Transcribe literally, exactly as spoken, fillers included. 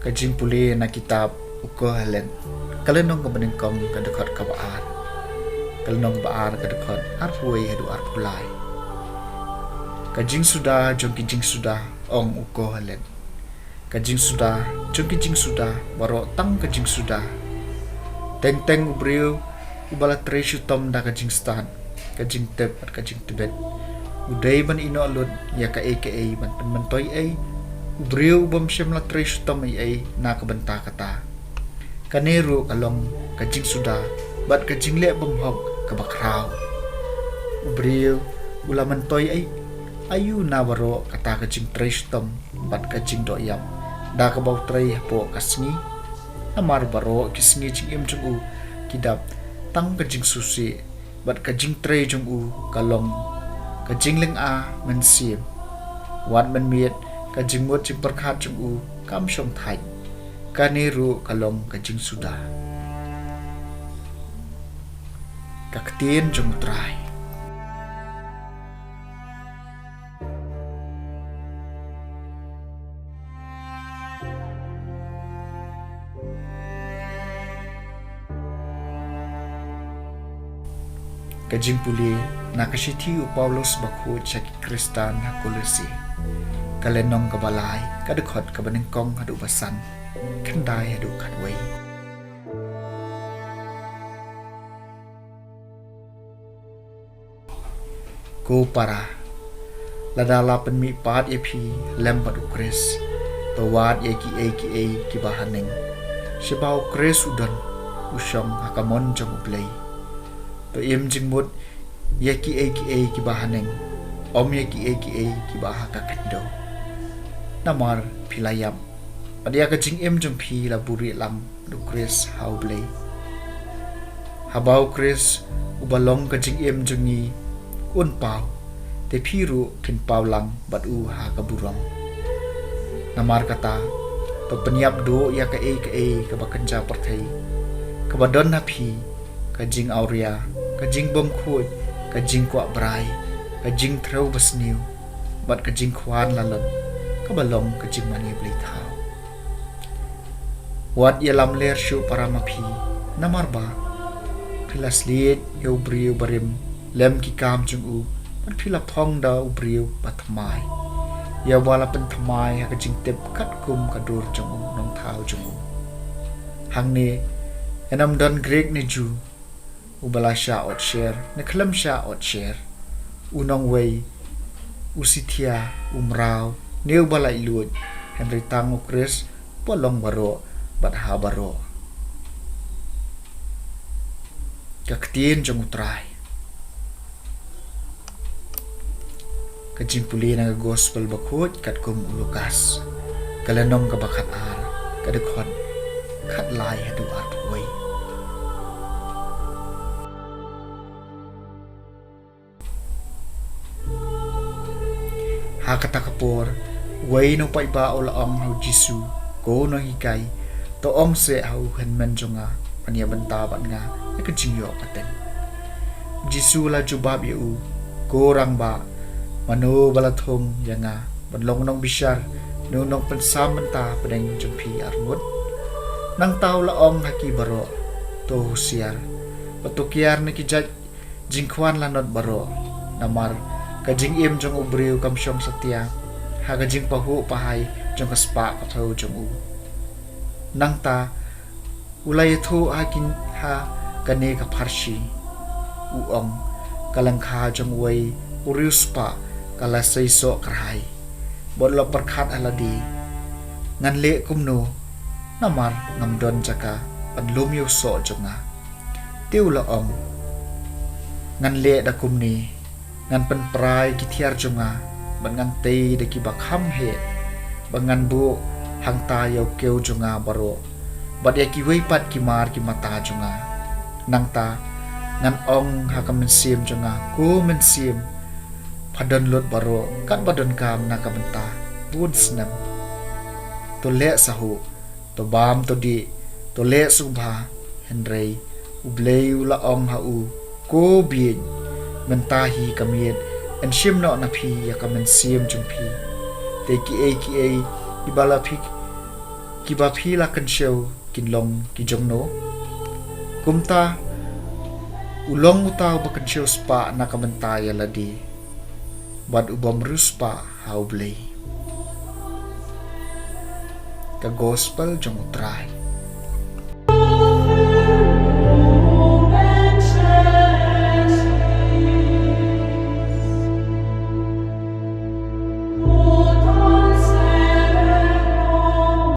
Ka jingpule na kitab U Kohelet, ka lynnong kaba nyngkong, ka dkhot kaba ar. Ka lynnong kaba ar, ka dkhot arphew wei haduh arphew lai. Ka jingsuda jong ki jingsuda, ong U Kohelet. Ka jingsuda jong ki jingsuda, baroh tang ka jingsuda. Teng teng u briew uba la trei shitom da ka jingstad, ka jingtip bad ka jingtbit, u dei ban ïehnoh lut ïa kaei kaei ban pynmyntoi ei. U briew u bym shym la trei shitom ei ei na ka bynta kata. Kane ruh ka long ka jingsuda bad ka jingleh bymhok kaba khraw. U briew u la myntoi ei, aïu na baroh kata ka jingtrei shitom bad ka jingdoh ïap, da kaba u trei hapoh ka sngi? Namar baroh ki sngi jingim jong u ki dap tang ka jingsngewsih, bad ka jingtrei jong u ka long ka jinglynga mynsiem. Wat mynmiet ka jingmut jingpyrkhat jong u kam shong thait. Kane ruh ka long ka jingsuda. Ka ktien jong U Trai. Ka jingpule na ka shithi u Paulus bakhuid sha ki Khristan ha Kolose, ka lynnong kaba lai, ka dkhot kaba nyngkong haduh ba san, khyndai haduh khatwei. Ko para, lada la pynmihpat ïa phi lem bad U Khrist, to wad ïa kiei kiei kiba haneng, shaba U Khrist u don, u shong ha ka mon jong U Blei. To im jingmut ïa kiei kiei kiba haneng, ym ïa kiei kiei kiba ha ka khyndew. Namar phi la ïap, bad ïa ka jingim jong phi la buhrieh lang bad U Khrist ha U Blei. Haba U Khrist, uba long ka jingim jong ngi, un paw, te phi ruh phin paw lang bad u ha ka burom. Namar kata, to pynïap duh ïa kaei kaei kaba kynja pyrthei, kaba don ha phi, ka jingawria, ka jingbymkhuid, ka jingkwah brai, ka jingthrew basniew, bad ka jingkhwan lalot, kaba long ka jingmane blei thaw. Wat ïalamler shuh para ma phi, namar ba phi la sliej ïa u briew barim lem ki kam jong u, bad phi la phong da u briew bathymmai, ïa uba la pynthymmai ha ka jingtip katkum ka dur jong u nongthaw jong u. Hangne, ym don Grik ne Jiw, uba la shah otsher ne khlem shah otsher, u nongwei, u sithiah, u mraw, ne uba laitluid, hynrei tang U Khrist uba long baroh bad ha baroh. Ka ktien jong U Trai. Ka jingpule na ka Gospel bakhuid katkum u Lukas, ka lynnong kaba khatar, ka dkhot khatlai haduh arphew wei. Ha kata ka por, uwei na u paidbah u la ong ha u Jisu, "Ko Nonghikai, to ong seh ha u hynmen jong nga ban ïa bynta bad nga ïa ka jingïoh pateng." U Jisu u la jubab ïa u, "Ko rangbah, mano ba la thung ïa nga ban long u nongbishar ne u nongpynsam bynta hapdeng jong phi arngut?" Nangta u la ong ha ki baroh, "To husiar, bad to kiar na ki jait jingkhwan lanot baroh, namar ka jingim jong u briew kam shong satia ha ka jingpahuh pahai jong ka spah ka thew jong u." Nangta u la ïathuh ha ki, ha kane ka pharshi, u ong, "Ka lyngkha jong uwei u riewspah ka la seisoh kyrhai, bad u la pyrkhat ha lade, 'Ngan leh kumno, namar ngam don jaka ban lum ïa u soh jong nga.' Te u la ong, 'Ngan leh da kumne, ngan pynpra ïa ki thiar jong nga, bad ngan tei da kiba kham heh, bad ngan buh hangta ïa u kiew jong nga baroh, bad ïa kiwei pat ki mar ki mata jong nga. Nangta ngan ong ha ka mynsiem jong nga, Ko mynsiem, pha don lut baroh katba donkam na ka bynta bun snem. To leh sahuh, to bam to dih, to leh sngewbha.' Hynrei U Blei u la ong ha u, 'Ko bieit, mynta hi ka miet yn shim noh na phi ïa ka mynsiem jong phi. Te kiei kiei kiba la phi Kiba phi la kynshew kin long ki jongno? Kumta u long uta uba kynshew spah na ka bynta ïa lade, bad u bym riewspah ha U Blei. Ka Gospel jong U Trai.